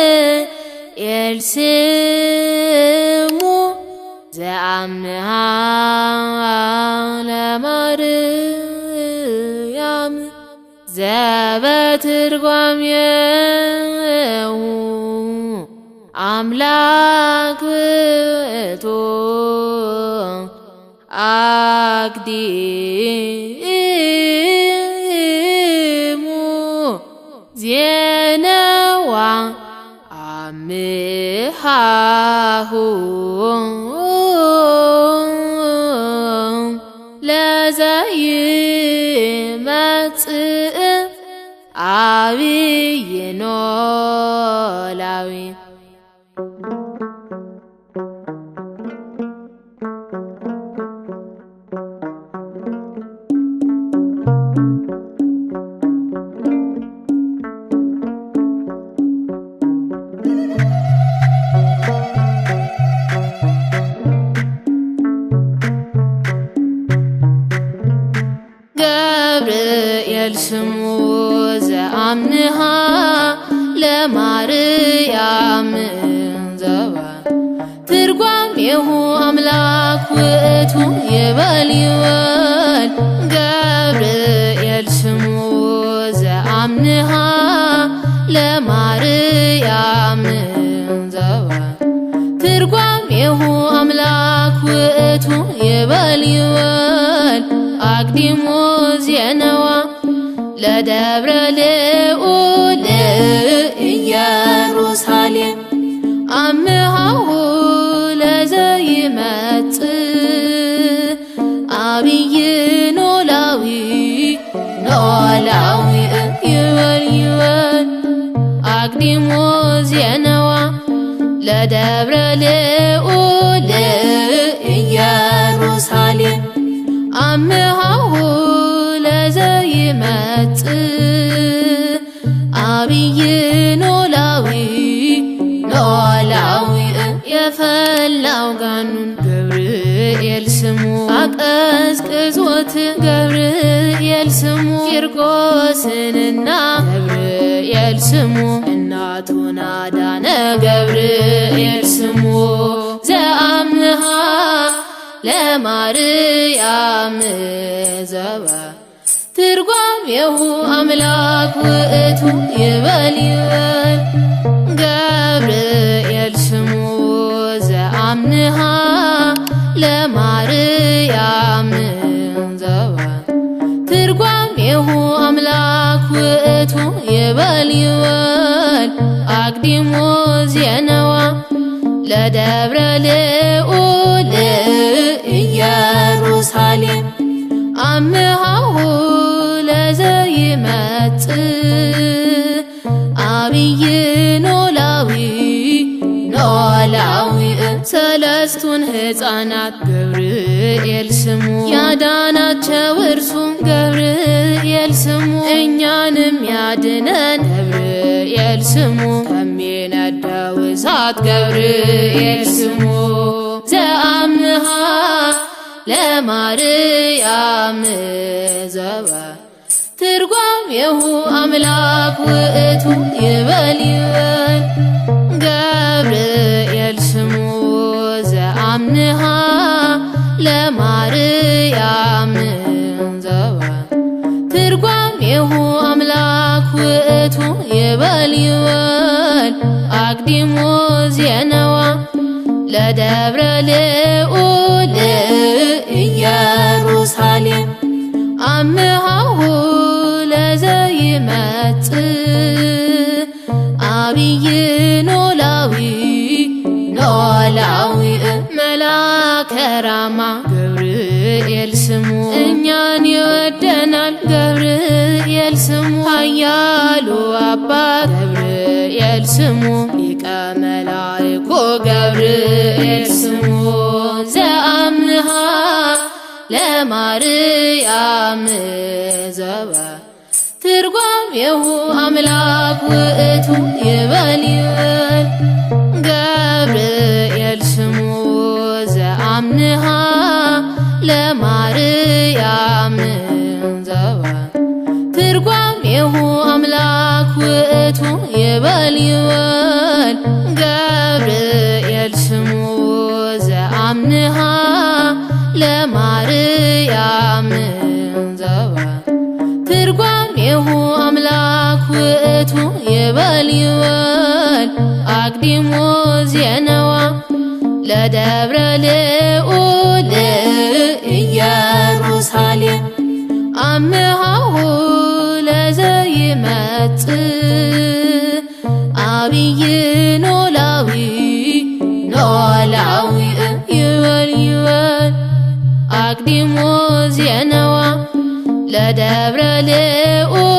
ገብርኤል ስሙ ዘአምሃ ለማርያም ዘበትርጓሜው አምላክ ውእቱ አቅዲሙ ዜነዋ አምሃሁ ለዘይመጽእ ዓቢይ ኖላዊ። ገብርኤል ስሙ ዘአምሃ ለማርያም ዘባ ትርጓሜሁ አምላክ ውእቱ ይበል ይበል። ገብርኤል ስሙ ዘአምሃ ለማርያም ዘባ ትርጓሜሁ አምላክ ውእቱ ይበል ይበል። አቅዲሞ ዜነዋ ለደብረ ልዑል ኢየሩሳሌም አምሃሁ ለዘይመጽእ ዓቢይ ኖላዊ ኖላዊ ይበል ይበል። አቅዲሞ ዜነዋ ለደብረ ልዑል ኢየሩሳሌም አምሃሁ ለዘይመጽእ ዓቢይ ኖላዊ ኖላዊ። የፈላው ጋኑን ገብርኤል ስሙ አቀዝቅዞት ገብርኤል ስሙ ቂርቆስንና ገብርኤል ስሙ እናቱን አዳነ ገብርኤል ስሙ ዘአምሃ ለማርያም ዘባ ትርጓሜሁ አምላክ ውእቱ ይበል ይበል። ገብርኤል ስሙ ዘአምሃ ለማርያም ዘባ ትርጓሜሁ አምላክ ውእቱ ይበል ይበል። አቅዲሞ ዜነዋ ለደብረ ልዑል ኢየሩሳሌም አምሃሁ ለዘይመጽእ ዓቢይ ኖላዊ ኖላዊ። ሰለስቱን ሕፃናት ገብርኤል ስሙ ያዳናቸው እርሱ ገብርኤል ስሙ እኛንም ያድነን ገብርኤል ስሙ ከሚነደው እሳት ገብርኤል ስሙ ዘአምሃ ለማርያም ዘባ ትርጓሜሁ አምላክ ውእቱ ይበል ይበል። ገብርኤል ስሙ ዘአምሃ ለማርያም ዘባ ትርጓሜሁ አምላክ ውእቱ ይበል ይበል። አቅዲሞ ዜነዋ ለደብረ ልዑል ኢየሩሳሌም አምሃሁ ለዘይመጽእ ዓቢይ ኖላዊ ኖላዊ። መላከ ራማ ገብርኤል ስሙ እኛን ይወደናል ገብርኤል ስሙ ኃያሉ አባት ገብርኤል ስሙ ሊቀ መላእክቱ ገብርኤል ስሙ ዘአምሃ ለማርያም ዘባ ትርጓሜሁ አምላክ ውእቱ ይበል ይበል። ገብርኤል ስሙ ዘአምሃ ለማርያም ዘባ ትርጓሜሁ ይበል ይበል ገብርኤል ስሙ ዘአምንሃ ለማርያም ዘባ ትርጓሜሁ አምላክ ውእቱ ይበል ይበል አቅዲሞ ዜነዋ ለደብረ ልዑል ኢየሩሳሌም አምሃሁ ለዘይመጽእ አብይ ኖላዊ ኖላዊ ይበል ይበል አቅዲሞ ዜነዋ ለደብረ ልዑል።